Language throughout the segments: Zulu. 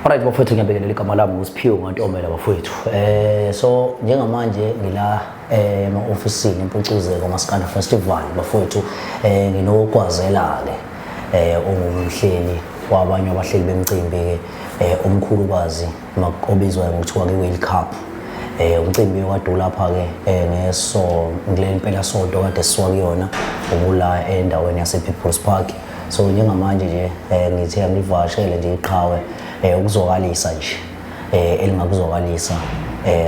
Alright bafowethu, ngiyabingelela. Igama lami nguSiphiwe Ngantomela bafowethu. So njengamanje ngila ema-ofisini eMpucuzeko Maskandi Festival bafowethu. Nginogwazela ke ongumhleli wabanye abahleli bemcimbi ke omkhulukazi obizwa ngokuthiwa ke World Cup. Umcimbi okade ulapha ke ngeso ngile impela sonto kade sisuka kuyona, ubula endaweni yase People's Park. So njengamanje nje ngithe angivakashele nje iqhawe ukuzwakalisa nje elingakuzwakalisa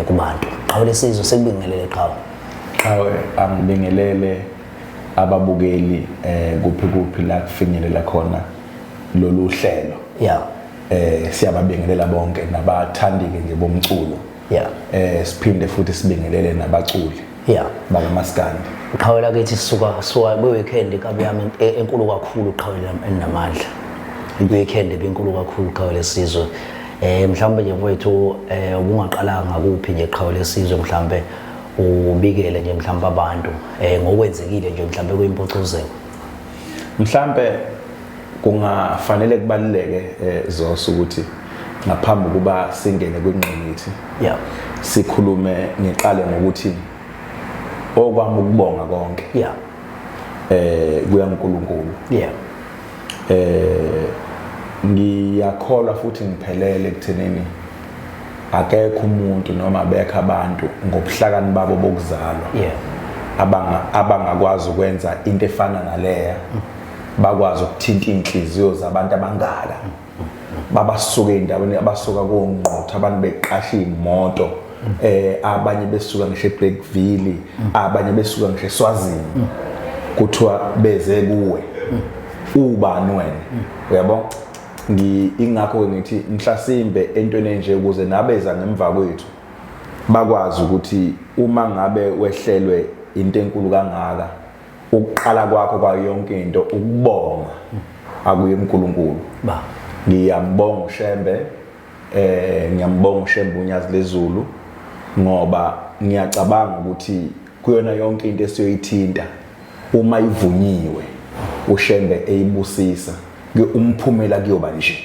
kubantu. Qhawe lesizwe, sekubingelele qhawe. Qhawe, angibingelele ababukeli kuphi kuphi la kufinyelela khona lolu hlelo. Siyababingelela bonke nabathandi-ke nje bomculo. Siphinde futhi sibingelele nabaculi bakamaskandi. Qhawe lakithi, sisuka kwi-weekend kabi yami enkulu kakhulu, qhawe elinamandla. I-weekend ebinkulu kakhulu, qhawe lesizwe. Mhlawumbe nje mfowethu ubungaqala ngakuphi nje, qhawe lesizwe, mhlawumbe ubikele nje mhlawumbe abantu ngokwenzekile nje mhlawumbe kuyimpucuzeko? Mhlambe kungafanele kubaluleke Zoso ukuthi ngaphambi kuba singene kwingqingithi sikhulume, ngiqale ngokuthi okwami ukubonga konke kuya kuNkulunkulu. Ngiyakholwa futhi ngiphelele ekuthenini akekho umuntu noma abekho abantu ngobuhlakani babo bokuzalwa abangakwazi ukwenza into efana naleya, bakwazi ukuthinta inhliziyo zabantu abangaka, babasuka ey'ndaweni abasuka koNgquthu, abantu beqasha iy'moto, abanye besuka ngisho eBlackville, abanye besuka ngisho eSwazini, kuthiwa beze kuwe, ubani wena, uyabo? Ingakho-ke ngithi mhlasimbe entweni enje ukuze nabeza ngemva kwethu bakwazi ukuthi uma ngabe wehlelwe into enkulu kangaka, ukuqala kwakho kwayo yonke into ukubonga akuye uNkulunkulu. Ba. Ngiyambonga uShembe, ngiyambonga uShembe uNyazi lezulu, ngoba ngiyacabanga ukuthi kuyona yonke into esiyoyithinta, uma ivunyiwe uShembe eyibusisa, umphumela kuyoba nje.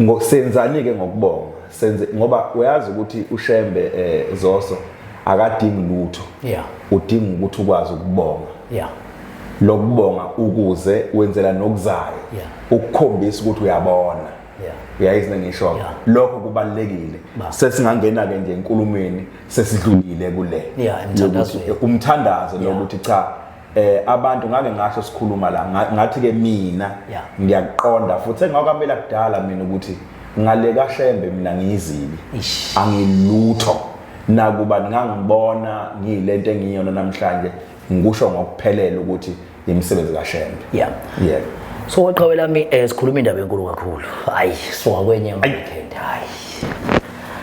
Ngosenzani ke ngokubonga senze, ngoba uyazi ukuthi uShembe Zoso akadingi lutho. Udinga ukuthi ukwazi ukubonga. Lokubonga ukuze wenzela nokuzayo ukukhombisa ukuthi uyabona. Uyayizwa ngisho? Lokho kubalekile. Ba. Sesingangena ke nje enkulumeni, sesidlulile kule Yeah, emthandazweni. Umthandazo lokuthi cha, abantu ngake ngasho sikhuluma la, ngathi ke mina ngiyaqonda futhi engakwamela kudala mina ukuthi ngale kaShembe mina ngiyizibi. Angilutho, nakuba ningangibona ngiyilento engiyona namhlanje, ngikusho ngokuphelele ukuthi imisebenzi kaShembe. Yeah. So qhawe lami, sikhuluma indaba enkulu kakhulu. Hayi, suka kwenye ama weekend. Hayi.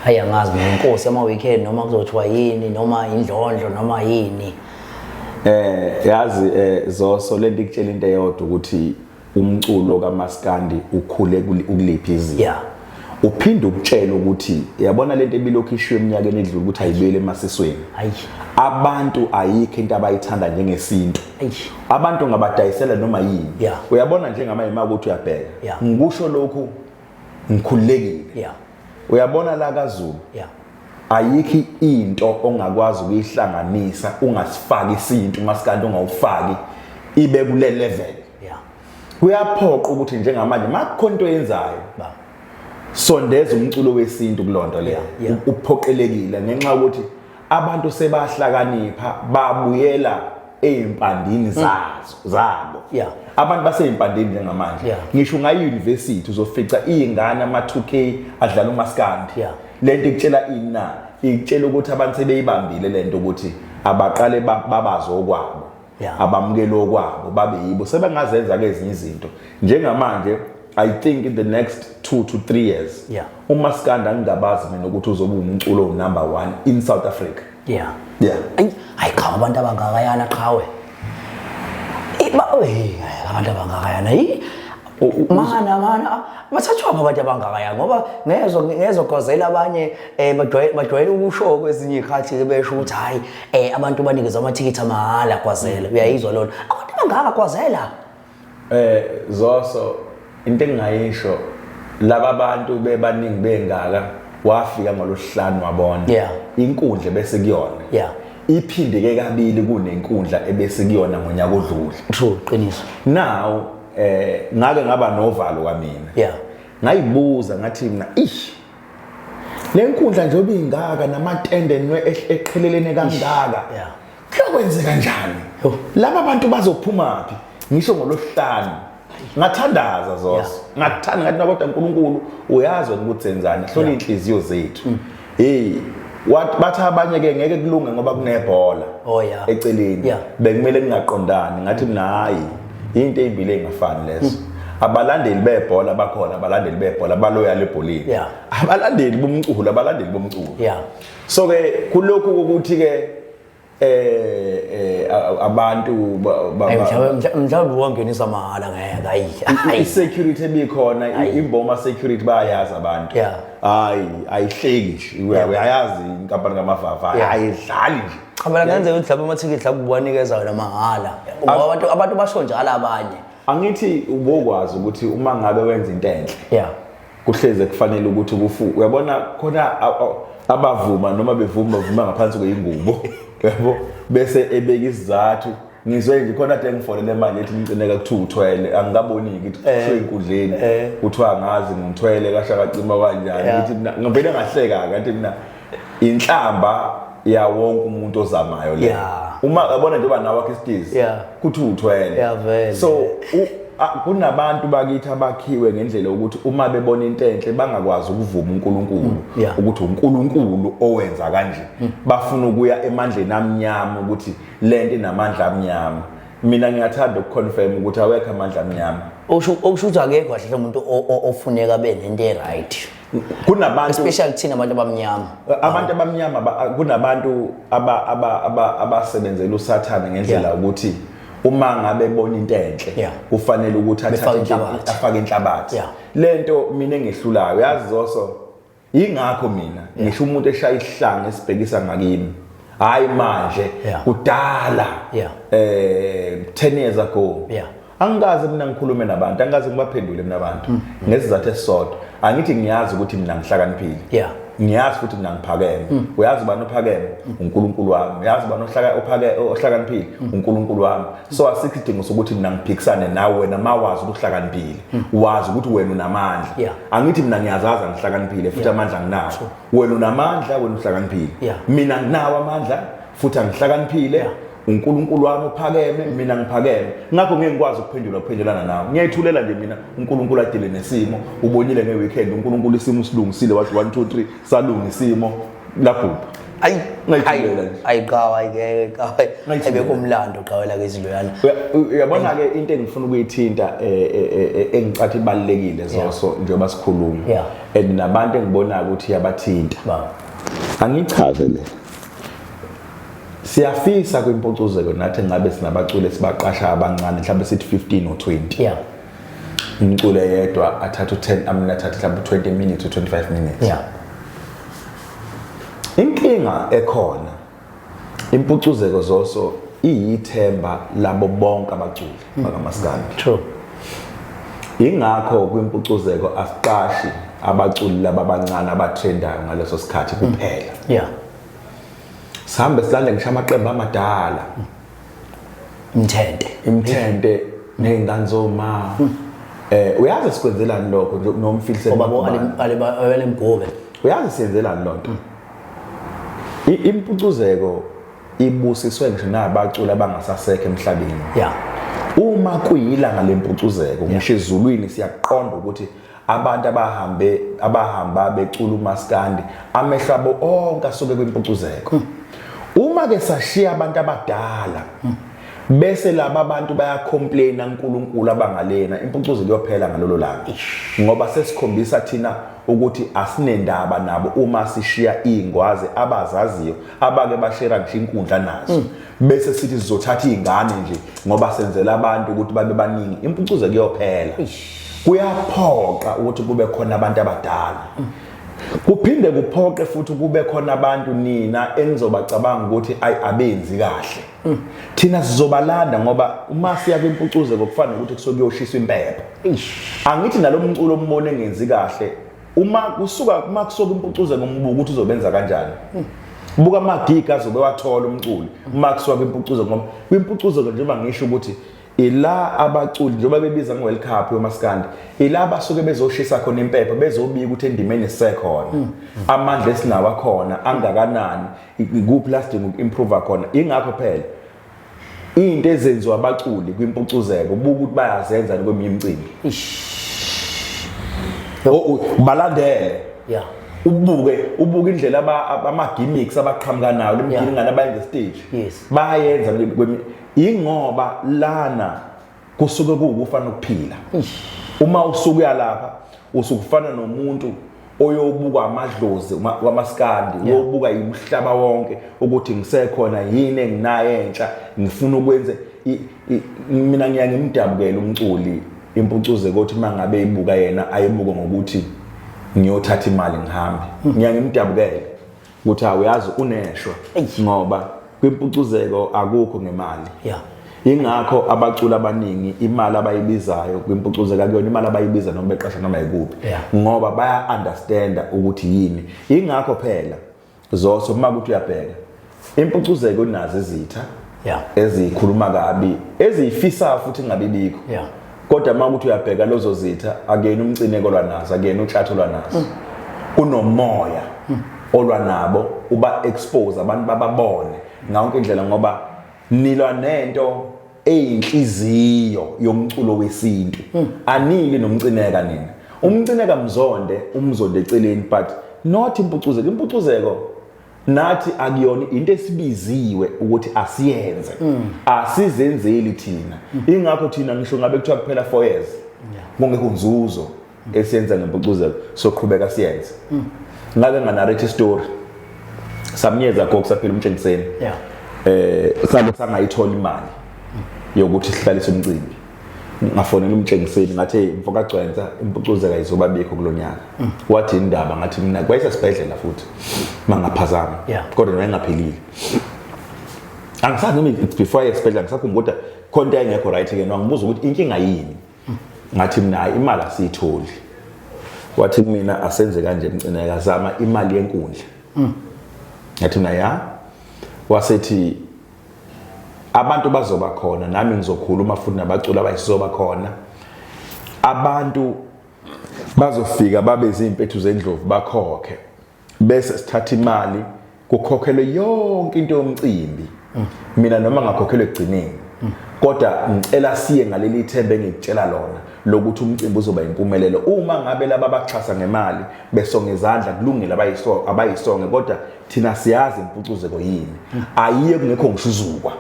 Hayi, angazi mina, inkosi ama weekend noma kuzothiwa yini, noma indlondlo, noma yini. Yazi Zoso, lento ikutshela into eyodwa, ukuthi umculo kaMaskandi ukhule ukuliphi izinga. Uphinde ukutshela ukuthi yabona lento ebilokhu ishiwe eminyakeni edlule ukuthi ayibuyele emasisweni. Hayi. Abantu ayikho into abayithanda njengesintu. Ayi. Abantu ngabadayisela noma yini. Uyabona njengamanje uma ukuthi uyabheka. Ngikusho lokhu ngikhululekile. Uyabona la kaZulu. Ayikho into ongakwazi ukuyihlanganisa ungasifaki isintu, masikandi ungawufaki ibe kule level. Kuyaphoqa ukuthi njengamanje makukhona into oyenzayo, Ba. sondeza umculo wesintu kulonto leyo. Uphoqelekile ngenxa yokuthi abantu sebahlakanipha, babuyela ey'mpandini zazo zabo. Abantu basey'mpandini njengamanje. Ngisho ungayi university uzofica iy'ngane ama-2K adlala umaskandi. Lento ikutshela ini na? Ikutshela ukuthi abantu sebeyibambile lento ukuthi abaqale babazi okwabo. Abamukele okwabo, babe yibo, sebengazenza ke ezinye izinto. Njengamanje I think in the next 2 to 3 years umaskandi angingabazi mina ukuthi uzoba umculo number 1 in South Africa. Yeah. Ayi, hayi qhawe, abantu abangakayana qhawe. Iba hey, abantu abangakayana. Yi mana mana, bathathwa abantu abangakayana, ngoba ngezwe gozela abanye bajwayele ukusho kwezinye izikhathi besho ukuthi hayi, abantu banikezwa amathikithi amahhala, Gwazela. Uyayizwa lona? Abantu abangaka, Gwazela. Zoso, into engingayisho Laba bantu bebaningi bengaka, wafika ngolosihlanu wabona inkundla bese kuyona iphindeke kabili kunenkundla ebese kuyona ngonyaka odlule. True, qiniso. Now ngake ngaba novalo kwamina. Ngayibuza ngathi mina, ish, le nkundla njengoba ingaka namatende nwe eqhelelene kangaka, kuyokwenzeka kanjani? Laba bantu bazophuma phi? Ngisho ngolosihlanu ngathandaza Zoso, ngathanda ngathi, kodwa uNkulunkulu uyazi wena ukuthi senzani, hlola inhliziyo zethu. Hey, bathi abanye ke ngeke kulunge ngoba kunebhola eceleni, bekumele kungaqondani. Ngathi mina hayi, into ezimbili engafani lezo. Abalandeli bebhola bakhona, abalandeli bebhola baloyal ebholeni, abalandeli bomculo, abalandeli bomculo. So ke kulokhu ukuthi ke abantu Mhlawumbe wangenisa mahhala, ngeke, ayi. I-security ebikhona, imboma security, bayayazi abantu. Hayi, ayihleki nje, uyayazi inkampani kaMavava, ayidlali nje. Cha, phela kungenzeka ukuthi mhlawumbe amathikithi mhlawumbe uwanikeza wena mahhala, ngoba abantu basho njalo abanye. Angithi ubokwazi ukuthi uma ngabe wenza into enhle, kuhleze kufanele ukuthi kufu, uyabona khona abavuma noma bevuma, bavuma ngaphansi kweyingubo, yabo, bese ebeka isizathu. Ngizwe nje khona ade ngifonele manje ethi Mcineka kuthiwa uthwele, angikaboni ngithi kuthiwa enkundleni kuthiwa angazi ngithwele kasha kacima kanjani. Ngithi mina ngivele ngahleka, ngathi mina inhlamba ya wonke umuntu ozamayo le. Uma yabona njengoba nawe wakhe isitizi kuthiwa uthwele. Yeah, vele. So kunabantu bakithi abakhiwe ngendlela ukuthi uma bebona into enhle bangakwazi ukuvuma uNkulunkulu ukuthi uNkulunkulu owenza kanje. Bafuna ukuya emandleni amnyama, ukuthi lento inamandla amnyama. Mina ngiyathanda ukuconfirm ukuthi awekho amandla amnyama. Okusho ukuthi akekho kahle umuntu ofuneka abe nento e-right. Kunabantu, especially thina abantu abamnyama. Abantu abamnyama, kunabantu abasebenzela uSathane ngendlela ukuthi uma ngabe bona into enhle kufanele ukuthi athathe Befake inhlabathi. Afake inhlabathi. Lento mina engihlulayo, yazi Zoso, ingakho mina ngisho umuntu eshaya isihlanga esibhekisa ngakimi, hayi manje, kudala, 10 years ago, angikaze mina ngikhulume nabantu, angikaze ngibaphendule mina abantu, ngesizathu esisodwa. Angithi ngiyazi ukuthi mina ngihlakaniphile, ngiyazi futhi mina ngiphakeme. Uyazi ubani ophakeme? UNkulunkulu wami. Uyazi ubani ohlakaniphile? UNkulunkulu wami. So asikho isidingo sokuthi mina ngiphikisane nawe. Wena mawazi ukuthi uhlakaniphile, wazi ukuthi wena unamandla. Angithi mina ngiyazazi ngihlakaniphile futhi amandla nginawo. Wena unamandla, wena uhlakaniphile. Mina nginawo amandla futhi angihlakaniphile. uNkulunkulu wami uphakeme, mina ngiphakeme, ngakho ngeke ngikwazi ukuphendula ukuphendulana nawe. Ngiyayithulela nje mina, uNkulunkulu adile nesimo. Ubonile nge-weekend, uNkulunkulu isimo usilungisile, wathi 1 2 3, salunga isimo labhubha. Ayi. Ngayithulela nje. Ayi qawa, ayike qawa. Ngayithulela. Ayibekho umlando qawela ke izinto. Uyabona-ke into engifuna ukuyithinta engicathi ibalulekile, Zoso, njengoba sikhuluma and nabantu engibonayo ukuthi iyabathinta. Baba. Angichaze le. Siyafisa kwimpucuzeko nathi ngabe sinabaculi esibaqasha abancane, mhlawumbe sithi 15 or 20. Umculo yedwa athathe u10, amina athathe mhlawumbe 20 minutes or 25 minutes. Inkinga ekhona, impucuzeko, Zoso, iyithemba labo bonke abaculi bakamaskandi. Ingakho kwimpucuzeko asiqashi abaculi laba abancane abatrendayo ngaleso sikhathi kuphela. Sihambe silande ngisho amaqembu amadala. Imthente. Imthente ney'ngane zoma. Uyazi sikwenzelani lokho nje nomfiliseni? Obaba Ale Mgube. Uyazi siyenzelani lonto? Impucuzeko ibusiswe ngisho nabaculi abangasasekho emhlabeni. Uma kuyilanga lempucuzeko, ngisho ezulwini siyaqonda ukuthi abantu abahamba becula umaskandi, amehlo abo onke asuke kwimpucuzeko. Uma ke sashiya abantu abadala bese laba abantu bayacomplaina uNkulunkulu abangalena, impucuzo kuyophela ngalolo langa, ngoba sesikhombisa thina ukuthi asinendaba nabo uma sishiya ingwazi abazaziyo abake bashera ngisho inkundla nazo, bese sithi sizothatha izingane nje ngoba senzela abantu ukuthi babe baningi. Impucuzo kuyophela. Kuyaphoqa ukuthi kube khona abantu abadala. Kuphinde kuphoqe futhi kube khona abantu nina enizobacabanga ukuthi ayi abenzi kahle. Thina sizobalanda ngoba uma siya kwimpucuzeko kufana nokuthi kusuke kuyoshiswa impepho. Angithi nalomculo ombone engenzi kahle uma kusuka uma kusuka impucuzeko umbuka ukuthi uzobenza kanjani. Buka ama-gig azobe wathola umculi uma kusuka kwimpucuzeko, ngoba kwimpucuzeko njengoba ngisho ukuthi ila abaculi njengoba bebiza nge-World Cup yomaskandi, ila basuke bezoshisa khona impepho, bezobika ukuthi endimeni sisekhona, amandla esinawo akhona angakanani, ikuphi la sidinga uku-improve khona. Ingakho phela into ezenziwa abaculi kwimpucuzeko buka ukuthi bayazenza kweminye imicimbi. Balandele. Ubuke indlela ama-gimmicks abaqhamuka nawo, lemgilingane abayenza stage. Bayenza ingoba lana kusuke kuwukufa nokuphila. Uma usuke uyalapha usukufana nomuntu oyobuka amadlozi wamaskandi, uyobuka umhlaba wonke ukuthi ngisekhona yini enginayo entsha, ngifuna ukwenza. Mina ngiya ngimdabukela umculi impucuzeko ukuthi mangabe ibuka yena ayibuke ngokuthi ngiyothatha imali ngihambe. Ngiya ngimdabukele ukuthi awuyazi uneshwa, ngoba kwimpucuzeko akukho ngemali. Ingakho abaculi abaningi imali abayibizayo kwimpucuzeko akuyona imali abayibiza noma beqasha noma yikuphi, ngoba baya understanda ukuthi yini. Ingakho phela Zoso uma kuthi uyabheka impucuzeko inazo izitha ezikhuluma kabi, eziyifisayo futhi ingabibikho. Kodwa uma kuthi uyabheka lezo zitha akuyena umcineko lwanazo, akuyena utshatho lwanazo. Kunomoya olwa nabo, uba expose abantu bababone ngawonke indlela, ngoba nilwa nento eyinhliziyo yomculo wesintu. Anili nomcineka nina. Umcineka mzonde, umzonde eceleni, but not impucuzeko. Impucuzeko nathi akuyona into esibiziwe ukuthi asiyenze. Asizenzeli thina. Ingakho thina ngisho ngabe kuthiwa kuphela 4 years kungekho nzuzo esiyenza ngempucuzeko, soqhubeka siyenze. Ngake nga-narrate story samnyeza gogo saphila umtshengiseni. Sabe sangayithola imali yokuthi sihlalise umcimbi. Ngafonela umtshengiseni ngathi hey mfoka Gcwensa, impucuzeko ayizoba bikho kulonyaka. Wathi indaba, ngathi mina kwayisesibhedlela futhi mangaphazama, kodwa wayengaphilile. Angisazi noma it's before esibhedlela, ngisakhumbula, kodwa khona into ayengekho right ke. Wangibuza ukuthi inkinga yini, ngathi mina hayi imali asiyitholi. Wathi mina asenze kanje mcineka, zama imali yenkundla. Ngathi mina ya, wasethi abantu bazoba khona, nami ngizokhuluma futhi nabaculi abayisizoba khona, abantu bazofika babe izimpethu zendlovu bakhokhe, bese sithatha imali kukhokhelwe yonke into yomcimbi. Mina noma ngakhokhelwe ekugcineni, kodwa ngicela siye ngaleli themba engikutshela lona lokuthi umcimbi uzoba impumelelo. Uma ngabe laba abaxhasa ngemali besonga izandla, kulungile, abayisonge, kodwa thina siyazi impucuzeko yini, ayiye kungekho ngisho uzukwa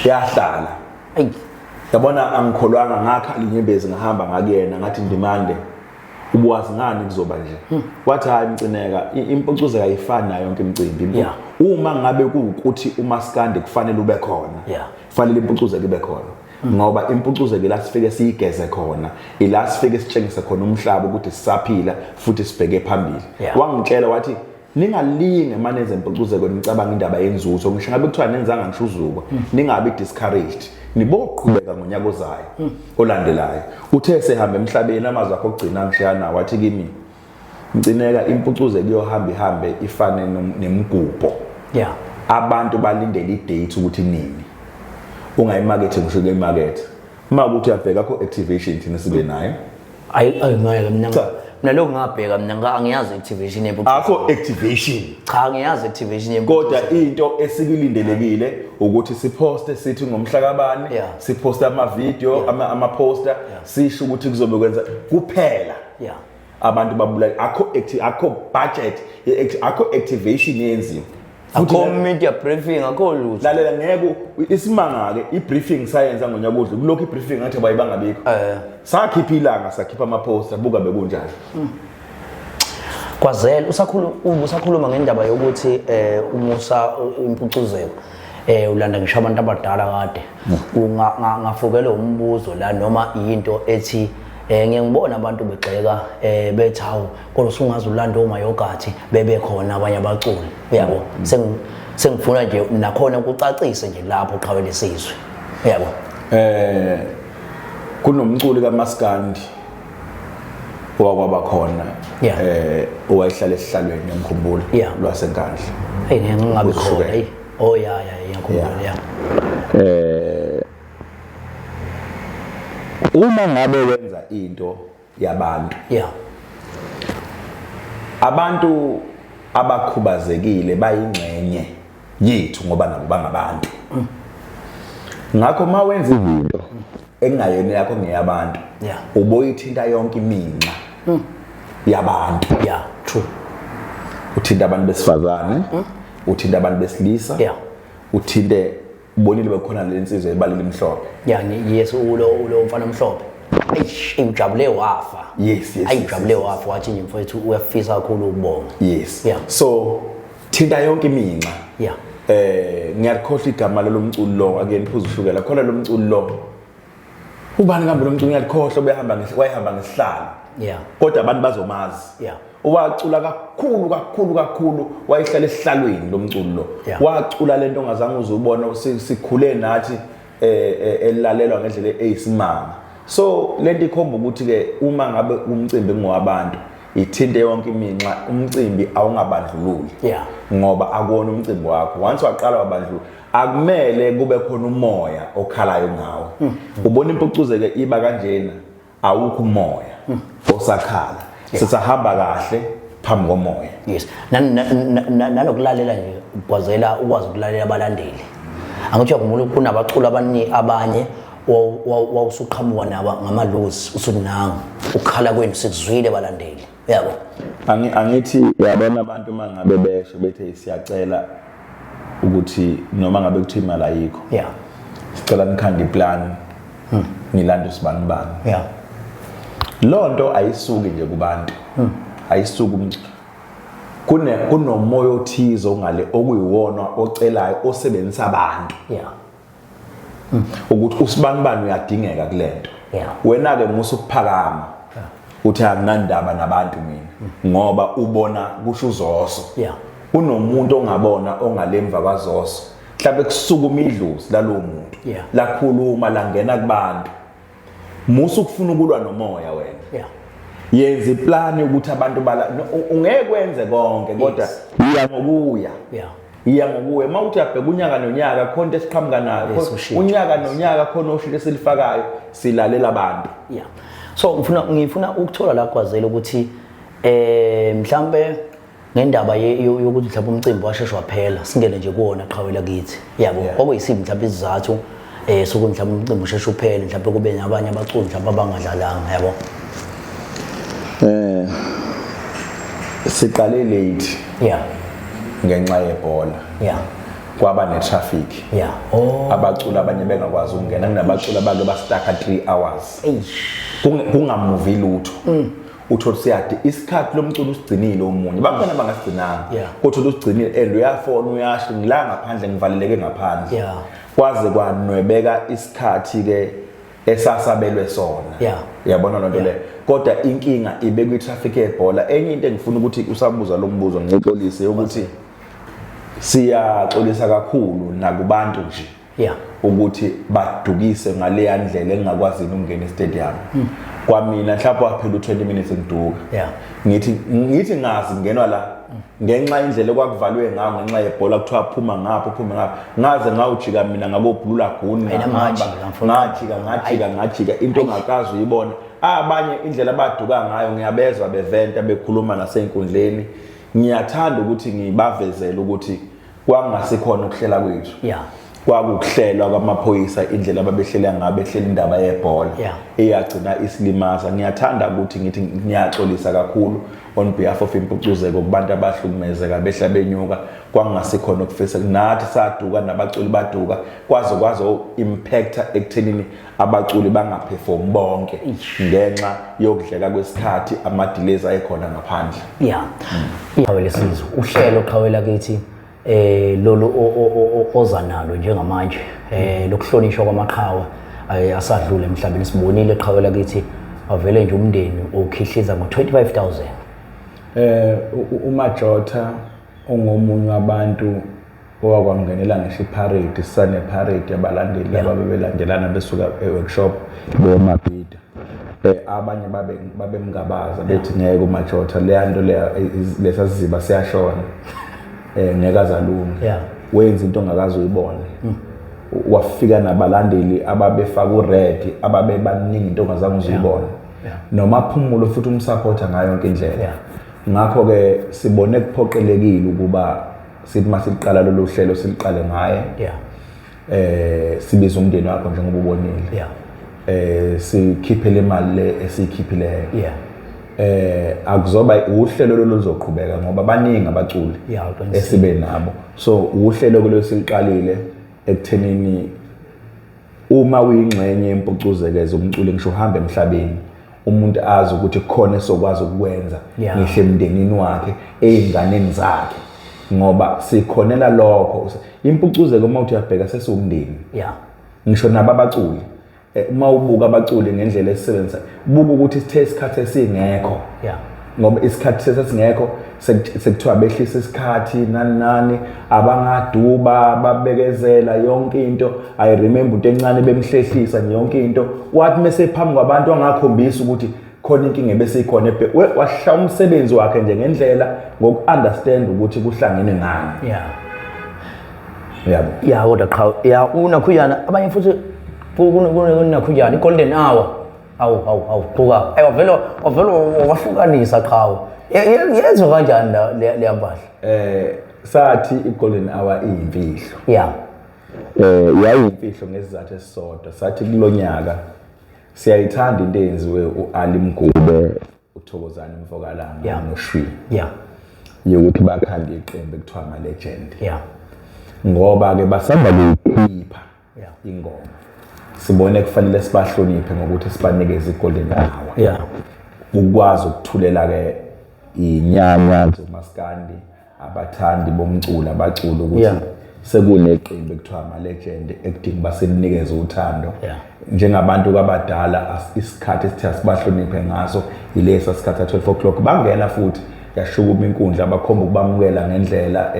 yahlala. Yabona angikholwanga, ngakhala inyembezi, ngahamba ngakuyena ngathi Ndimande ubuwazi ngani kuzoba nje? Wathi hayi mcineka, impucuzeko ayifani nayo yonke imicimbi. Uma ngabe kuwukuthi umaskandi kufanele ube khona, kufanele impucuzeko ibe khona, ngoba impucuzeko la sifike siyigeze khona, ila sifike sitshengise khona umhlaba ukuthi sisaphila futhi sibheke phambili. Wangitshela wathi ningalinge manje nempucuzeko nicabanga indaba yenzuzo, ngisho ngabe kuthiwa nenzanga ngisho uzuko, ningabi discouraged, niboqhubeka ngonyaka ozayo olandelayo. Uthe sehamba emhlabeni amazwi akho okugcina ngishiya nawo, wathi kimi mcineka impucuzeko iyohamba ihambe ifane nemigubho. Abantu balindele idate ukuthi nini, ungayimakethe ngisho kuyimakethe. Uma ukuthi uyabheka akho activation thina sibe nayo. Ayi ngeke mina. Mina lokhu ngabheka mina angiyazi activation yempucuzo. Akho activation. Cha angiyazi activation yempucuzo. Kodwa into esikulindelekile ukuthi siposte sithi ngomhla kabani, siposte ama video, ama poster, sisho ukuthi kuzobe kwenza kuphela. Abantu babulala, akho akho budget, akho activation yenziwa. Akho media briefing, akho lutho. Lalela ngeke isimanga ke i-briefing sayenza ngonyaka odlule. Kulokhu i-briefing ngathi abayibangabikho. Sakhipha ilanga, sakhipha ama poster, buka bekunjani. Kwazela usakhuluma ngendaba yokuthi umusa impucuzeko ulanda ngisho abantu abadala kade. Ungafukela umbuzo la noma into ethi Ngiye ngibona abantu begxeka bethi hawu kodwa usungaze ulande omayogathi bebe khona abanye abaculi, uyabo. Sengifuna nje nakhona kucacise nje lapho qhawe lesizwe, uyabo. Kunomculi kaMaskandi owakwaba khona owayehlala esihlalweni, ngiyamkhumbula, lwaseNkandla. Hey, ngeke ngingabi khona. Hey, oh ya ya, ngiyakhumbula, ya. Uma ngabe wenza into yabantu, abantu abakhubazekile bayingxenye yethu ngoba nabo bangabantu. Ngakho uma wenza izinto engayona yakho ngeyabantu, uboyithinta yonke iminxa yabantu. Yeah, true. Uthinta abantu besifazane, uthinta abantu besilisa, uthinte, ubonile bekhona le nsizwa ebalile imhlophe. Yeah, yes, ulo mfana omhlophe. Eish, ujabule wafa. Yes. Ayijabule wafa, wathi nje mfowethu uyafisa kakhulu ukubonga. Yes. So thinta yonke iminxa. Yeah. Ngiyakhohlwa igama lomculo lo, ake niphuze ushukela. Khona lo mculo lo. Ubani kambe lo mculo, ngiyakhohlwa, behamba wayehamba ngesihlalo. Yeah. Kodwa abantu bazomazi. Yeah. Wacula kakhulu kakhulu kakhulu, wayehlala esihlalweni lo mculo lo. Wacula lento ongazange uzubona, sikhule nathi elalelwa ngendlela eyisimanga. So lento ikhomba ukuthi ke uma ngabe umcimbi ngowabantu, ithinte yonke iminxa, umcimbi awungabandlululi. Ngoba akuwona umcimbi wakho. Once waqala wabandlulula, akumele kube khona umoya okhalayo ngawo. Ubona impucuzeke iba kanjena, awukho umoya osakhala. Sisahamba kahle phambi komoya. Yes. Nanokulalela nje, Gwazela ukwazi ukulalela abalandeli. Angithi uyakhumbula kunabaculi abanye wawusuqhamuka nabo ngamaluzi, usuthi nangu ukukhala kwenu sikuzwile balandeli, uyabo. Angithi uyabona abantu uma ngabe besho bethe siyacela ukuthi noma ngabe kuthiwa imali ayikho, sicela nikhande iplan, nilande usibani bani. Lonto ayisuki nje kubantu, ayisuki. Kunomoya othize ongale okuyiwona ocelayo osebenzisa abantu. Ukuthi usibani bani uyadingeka kulento. Wena ke musa ukuphakama uthi anginandaba nabantu mina, ngoba ubona kusho uZoso. Kunomuntu ongabona ongalemva kwaZoso, mhlawumbe kusukuma idlozi lalowo muntu, lakhuluma langena kubantu. Musa ukufuna ukulwa nomoya wena. Yenza iplani ukuthi abantu bala, ungeke kwenze konke kodwa iya ngokuya. Iya ngokuya. Uma uthi uyabheka unyaka nonyaka khona into esiqhamuka nayo, unyaka nonyaka khona oshintsho esilifakayo, silalela abantu. So ngifuna ukuthola la Gwazela ukuthi mhlambe ngendaba yokuthi mhlawumbe umcimbi washeshwa phela, singene nje kuwona qhawela kithi, yabo. Kwakuyisiphi mhlawumbe isizathu sokuthi mhlawumbe umcimbi usheshe uphele, mhlawumbe kube nabanye abaculi mhlawumbe abangadlalanga, yabo? Siqale late. Ngenxa yebhola. Kwaba ne-traffic. Oh. Abaculi abanye bengakwazi ukungena, kunabaculi abake bastaka 3 hours. Kungamuvi lutho. Uthola siyade isikhathi lomculo usigcinile omunye, bakhona abangasigcinanga. Kodwa usigcinile and uyafona uyasho ngila ngaphandle ngivaleleke ngaphandle. Kwaze kwanwebeka isikhathi ke esasabelwe sona. Uyabona lonto le. Kodwa inkinga ibe kwi traffic yebhola. Enye into engifuna ukuthi usabuza lo mbuzo ngixolise ukuthi siyaxolisa kakhulu nakubantu nje. Ukuthi badukise ngale ndlela engingakwazi ukungena estadium. Kwamina mhlawumbe waphela u20 minutes ngiduka. Ngithi ngazi ngingenwa la ngenxa indlela ekwakuvalwe ngayo ngenxa yebhola, kuthiwa phuma ngapha uphume ngapha, ngaze ngawujika mina ngabo Blue Lagoon, ngajika ngajika ngajika into ongakazi uyibona. Abanye indlela abaduka ngayo ngiyabezwa beventa bekhuluma nasenkundleni. Ngiyathanda ukuthi ngibavezele ukuthi kwangasikhona ukuhlela kwethu. Kwakukuhlelwa kwamaphoyisa, indlela ababehlela ngayo behlela indaba yebhola eyagcina isilimaza. Ngiyathanda ukuthi ngithi ngiyaxolisa kakhulu on behalf of impucuzeko kubantu abahlukumezeka behla benyuka. Kwangasikhona ukufisa, nathi saduka nabaculi baduka, kwaze kwaze impacta ekuthenini abaculi bangaperform bonke ngenxa yokudleka kwesikhathi, ama delays ayekhona ngaphandle. Qhawela isizwe uhlelo qhawela kithi lolu oza nalo njengamanje lokuhlonishwa kwamaqhawe asadlule emhlabeni. Sibonile qhawela kithi Wavele nje umndeni ukhihliza ngo-25,000. UMajotha ungomunye wabantu owakwangenela ngisho iparade, sisane parade yabalandeli ababebelandelana besuka e-workshop beyomabhida. Abanye babemngabaza bethi ngeke uMajotha leya nto leya, lesa siziba siyashona, ngeke azalunge. Wenza into ongakaze uyibone. Wafika nabalandeli ababefaka ured, ababebaningi, into ongazange uzuyibone. Noma phumulo futhi umsupporta ngayo yonke indlela. Ngakho-ke sibone kuphoqelekile ukuba sithi masiqala lolu hlelo siliqale ngaye. Sibize umndeni wakho njengoba ubonile. Sikhiphe le mali le esiyikhiphileyo. Akuzoba uhlelo lolu luzoqhubeka ngoba baningi abaculi esibe nabo. So uhlelo kulo siliqalile ekuthenini uma uyingxenye yempucuzeko zomculo, ngisho uhamba emhlabeni, umuntu azi ukuthi kukhona esokwazi ukwenza ngisho emndenini wakhe, ey'nganeni zakhe, ngoba sikhonela lokho. Impucuzeko uma uthi uyabheka sesiwumndeni. Ngisho nabo abaculi, uma ubuka abaculi ngendlela esisebenzisa, buka ukuthi sithe isikhathi esingekho, ngoba isikhathi sesingekho, sekuthiwa behlisa isikhathi nani nani, abangaduba babekezela yonke into. I remember into encane bemhlehlisa yonke into, wathi mase phambi kwabantu angakhombisa ukuthi khona inkinga ebesikhona, wahla umsebenzi wakhe nje ngendlela ngoku-understand ukuthi kuhlangene ngani. Yabo. Ya, kodwa qha ya unakhuyana abanye futhi kunakhuyana i-golden hour. Awu awu awu, buka, ayi wavele wavele wahlukanisa qhawe. Yenziwa kanjani leya mpahla? Sathi i-golden hour iyimfihlo. Yayimfihlo ngesizathu esisodwa, sathi kulonyaka siyayithanda into eyenziwe u-Ali Mgube, uThokozani Mfokalanga noShwi, yokuthi bakhande iqembu ekuthiwa ama-legend, ngoba ke basanda kuyikhipha ingoma, sibone kufanele sibahloniphe ngokuthi sibanikeze i-golden hour, ukwazi ukuthulela ke inyanya zomaskandi, abathandi bomculo, abaculi, ukuthi sekuneqembu ekuthiwa ama-legend ekudinga uba sinikeze uthando njengabantu abadala. Isikhathi esithe asibahloniphe ngaso yilesa sikhathi sa-12 o'clock. Bangena futhi yashukuma inkundla, bakhomba ukubamukela ngendlela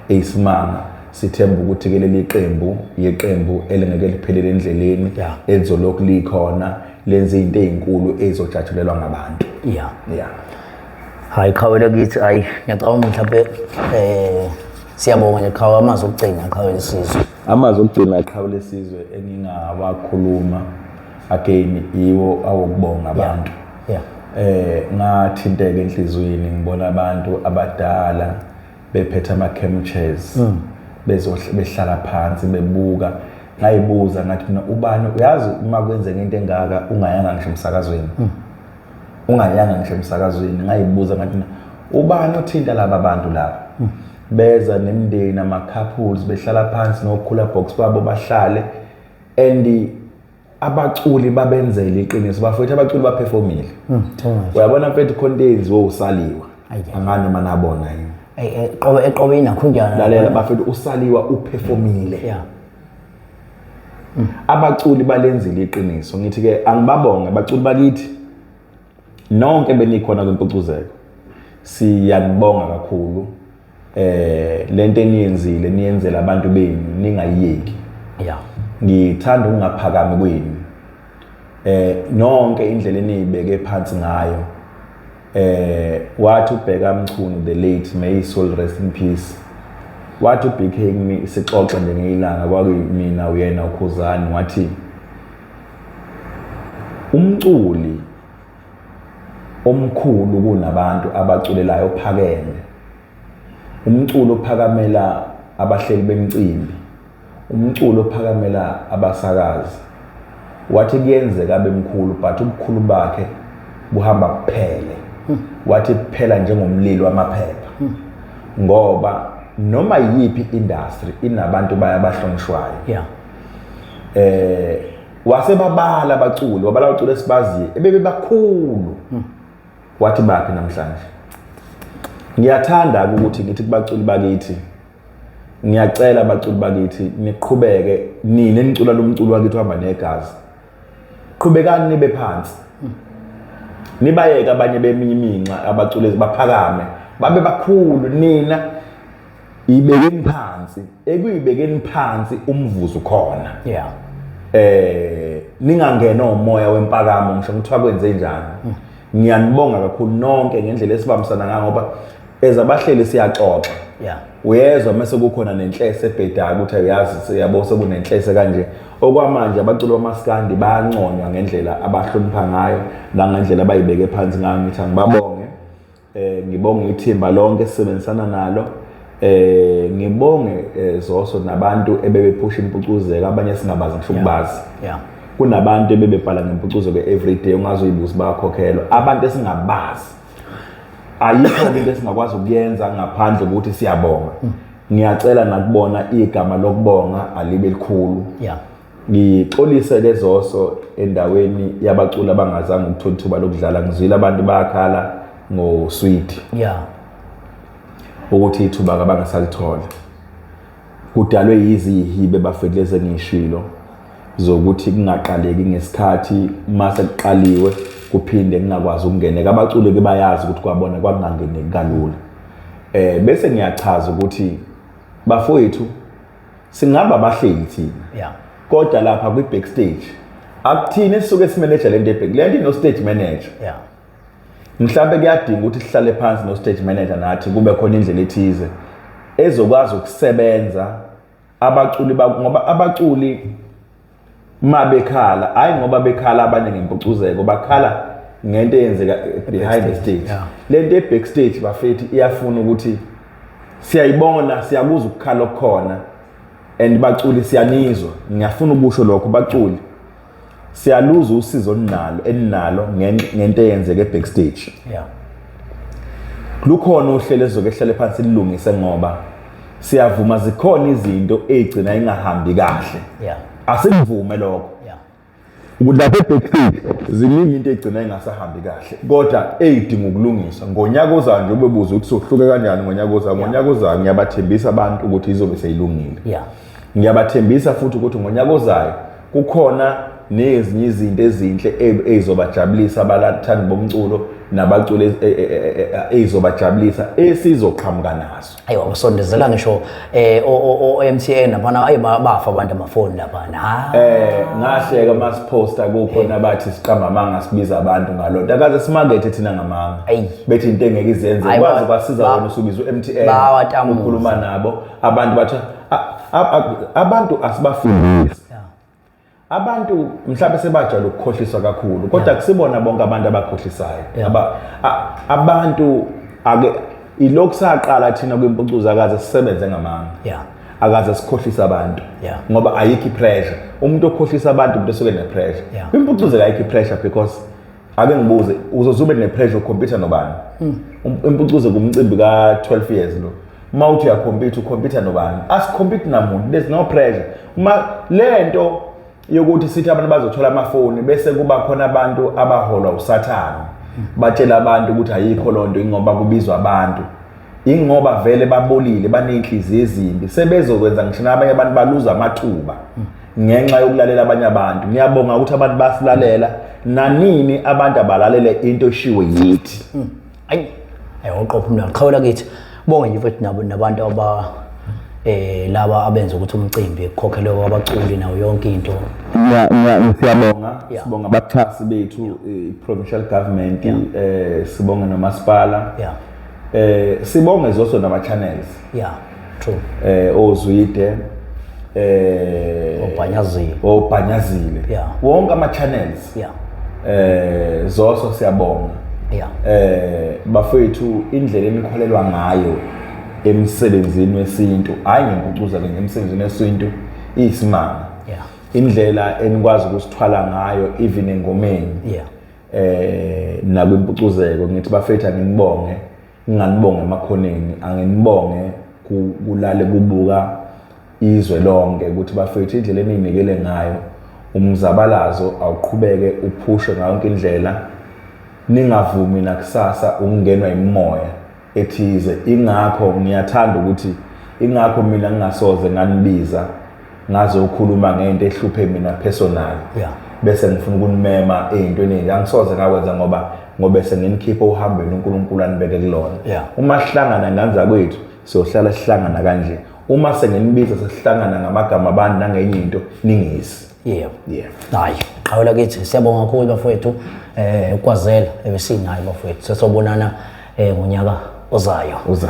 eyisimanga. Sithemba ukuthi-ke leli qembu yiqembu elingeke liphelele endleleni, elizolokhu likhona, lenze izinto ey'nkulu ey'zojatshulelwa ngabantu. Yeah. Hayi qhawe lakithi, hayi ngiyacabanga mhlawumbe siyabonga nje qhawe, amazwi okugcina, qhawe lesizwe. Amazwi okugcina, qhawe lesizwe, engingawakhuluma again iwo awokubonga abantu. Ngathinteka enhliziyweni ngibona abantu abadala bephethe ama camp chairs, behlala phansi bebuka. Ngayibuza ngathi mina, ubani uyazi uma kwenzeka into engaka ungayanga ngisho emsakazweni, ungayanga ngisho emsakazweni? Ngayibuza ngathi mina, ubani othinta laba bantu laba beza nemindeni, ama-couples behlala phansi no-cooler box babo bahlale, and abaculi babenzele iqiniso bafowethu, abaculi baperformile. Too much. Uyabona mfethu, khona into eyenziwe usaliwa. Ayi. Angani noma nabona yini. Eqobe eqobe inakhunjana. Lalela bafethu, usaliwa uperformile. Abaculi balenzile iqiniso. Ngithi ke angibabonge abaculi bakithi nonke benikhona kwimpucuzeko, siyanibonga kakhulu. Lento eniyenzile niyenzela abantu benu, ningayiyeki. Ngithanda ukungaphakami kwenu, nonke indlela eniyibeke phansi ngayo. Wathi uBheka Mchunu, the late, may his soul rest in peace, wathi uBK kimi, sixoxe nje ngeyilanga, kwakuyimina, uyena, uKhuzani, wathi umculi omkhulu kunabantu abaculelayo ophakeme, umculo ophakamela abahleli bemicimbi, umculo ophakamela abasakazi, wathi kuyenzeka abemkhulu but ubukhulu bakhe buhamba kuphele, wathi kuphela njengomlilo wamaphepha, ngoba noma yiphi industry inabantu bayabahlonishwayo. Wasebabala abaculi, wabala abaculi esibaziyo ebebe bakhulu, wathi baphi namhlanje? Ngiyathanda ukuthi ngithi kubaculi bakithi, ngiyacela abaculi bakithi niqhubeke nina enicula lo mculo wakithi uhamba negazi, qhubekani nibe phansi. Nibayeke abanye beminye iminxa abaculi baphakame babe bakhulu, nina ibekeni phansi. Ekuyibekeni phansi umvuzo ukhona. Ningangena umoya wempakamo ngisho ngithiwa kwenze njani. Ngiyanibonga kakhulu nonke ngendlela esibambisana ngayo, ngoba ezabahleli siyaxoxa. Uyezwa mase kukhona nenhlese ebhedayo ukuthi uyazi siyabo sekunenhlese kanje. Okwamanje abaculi bamaskandi bayanconywa ngendlela abahlonipha ngayo nangendlela abayibeke phansi ngayo. Ngithi angibabonge, ngibonge ithimba lonke esisebenzisana nalo, ngibonge Zoso nabantu ebebephusha impucuzeko, abanye singabazi ngisho ukubazi. Kunabantu ebebebhala ngempucuzeko every day, ungaze uyibuze bayakhokhelwa, abantu esingabazi. Ayikho into esingakwazi ukuyenza ngaphandle kokuthi siyabonga. Ngiyacela nakubona igama lokubonga alibe likhulu. Ngixolise ke Zoso endaweni yabaculi abangazange ukuthola ithuba lokudlala. Ngizwile abantu bayakhala ngoSweet. Ukuthi ithuba abangasalithola. Kudalwe yizihibe bafethu lezi engishilo zokuthi kungaqaleki ngesikhathi, mase kuqaliwe kuphinde kungakwazi ukungeneka. Abaculi ke bayazi ukuthi kwabona kwakungangeneki kalula. Bese ngiyachaza ukuthi bafowethu singaba abahleli thina. Kodwa lapha kwi backstage akuthini esisuke simanage lento eback, lento ino stage manager. Mhlawumbe kuyadinga ukuthi sihlale phansi no stage manager nathi kube khona indlela ethize ezokwazi ukusebenza abaculi, ngoba abaculi mabekhala hayi ngoba bekhala abanye ngempucuzeko, bakhala ngento eyenzeka behind the stage. Lento e backstage bafethi iyafuna ukuthi siyayibona, siyakuzwa ukukhala okukhona, and baculi siyanizwa. Ngiyafuna ukusho lokho, baculi siyaluza usizo oninalo eninalo ngento eyenzeka e backstage. Lukhona uhlelo ezoke hlale phansi lilungise, ngoba siyavuma zikhona izinto ezigcina ingahambi kahle. Asikuvume lokho. Ukuthi lapha e-backstage ziningi into egcina ingasahambi kahle, kodwa eyidinga ukulungiswa. Ngonyaka ozayo nje ubebuza ukuthi sohluke kanjani ngonyaka ozayo. Ngonyaka ozayo ngiyabathembisa abantu ukuthi izobe seyilungile. Ngiyabathembisa futhi ukuthi ngonyaka ozayo kukhona nezinye izinto ezinhle ezizobajabulisa abathandi bomculo nabaculi ezizobajabulisa esizoqhamuka nazo. Ayiwa, usondezela ngisho o MTN labana, ayi bafa abantu amafoni labana. Ngahleka masiposta kukhona abathi siqamba amanga sibiza abantu ngalonto. Akaze simakethe thina ngamanga. Bethi into engeke izenze kwazi kwasiza wena usubiza uMTN ukhuluma nabo abantu bathi abantu asibafundisi. Abantu mhlawumbe sebajwayele ukukhohliswa kakhulu, kodwa kusibona bonke abantu abakhohlisayo. Abantu ake ilokhu saqala thina kwimpucuzo akaze sisebenze ngamanga. Akaze sikhohlise abantu. Ngoba ayikho ipressure. Umuntu okhohlisa abantu umuntu osuke nepressure. Kwimpucuzo ayikho ipressure, because ake ngibuze, uzozube nepressure ucompete nobani? Impucuzo kumcimbi ka 12 years lo. Uma uthi uyacompete, ucompete nobani? Asicompete namuntu, there's no pressure. Uma lento yokuthi sithi abantu bazothola amafoni bese kuba khona abantu abaholwa uSathane batshela abantu ukuthi ayikho lonto, ingoba kubizwa abantu, ingoba vele babolile, baney'nhliziyo ezimbi, sebezokwenza ngisho nabanye abantu baluza amathuba ngenxa yokulalela abanye abantu. Ngiyabonga ukuthi abantu basilalela, nanini abantu abalalele into eshiwe yithi. Ayi, ayoqopha umlando qhawula kithi. Bonke nje futhi nabo nabantu aba laba abenza ukuthi umcimbi kukhokhelwe kwabaculi nawo yonke into. Siyabonga, sibonga abaxhasi bethu, i-provincial government, sibonge nomasipala. Sibonge Zoso nama channels. Yeah, true. Ozwide, Obhanyazile. Obhanyazile. Wonke ama channels. Zoso siyabonga. Bafethu, indlela enikholelwa ngayo emsebenzini wesintu, hayi ngempucuza ke, emsebenzini wesintu iyisimanga. Indlela enikwazi ukusithwala ngayo even engomeni. Nakwimpucuzeko ngithi bafethu anginibonge, nginganibonge emakhoneni, anginibonge kulale kubuka izwe lonke ukuthi bafethu indlela eniyinikele ngayo umzabalazo awuqhubeke uphushe ngayo yonke indlela, ningavumi nakusasa ukungenwa imimoya ethize. Ingakho ngiyathanda ukuthi ingakho mina ngingasoze nganibiza ngazokhuluma ngento ehluphe mina personal. Bese ngifuna ukunimema ey'ntweni ey'nje, angisoze ngakwenza ngoba Ngoba senginikhipha uhambeni uNkulunkulu anibeke kulona. Uma sihlangana ngane zakwethu, siyohlala sihlangana kanje. Uma senginibiza sesihlangana ngamagama abantu nangenye into, ningezi. Yebo. Yeah. Hayi, qhawela kithi, siyabonga kakhulu bafowethu, uKwazela ebesinayo bafowethu. Sesobonana ngonyaka ozayo. Uzayo.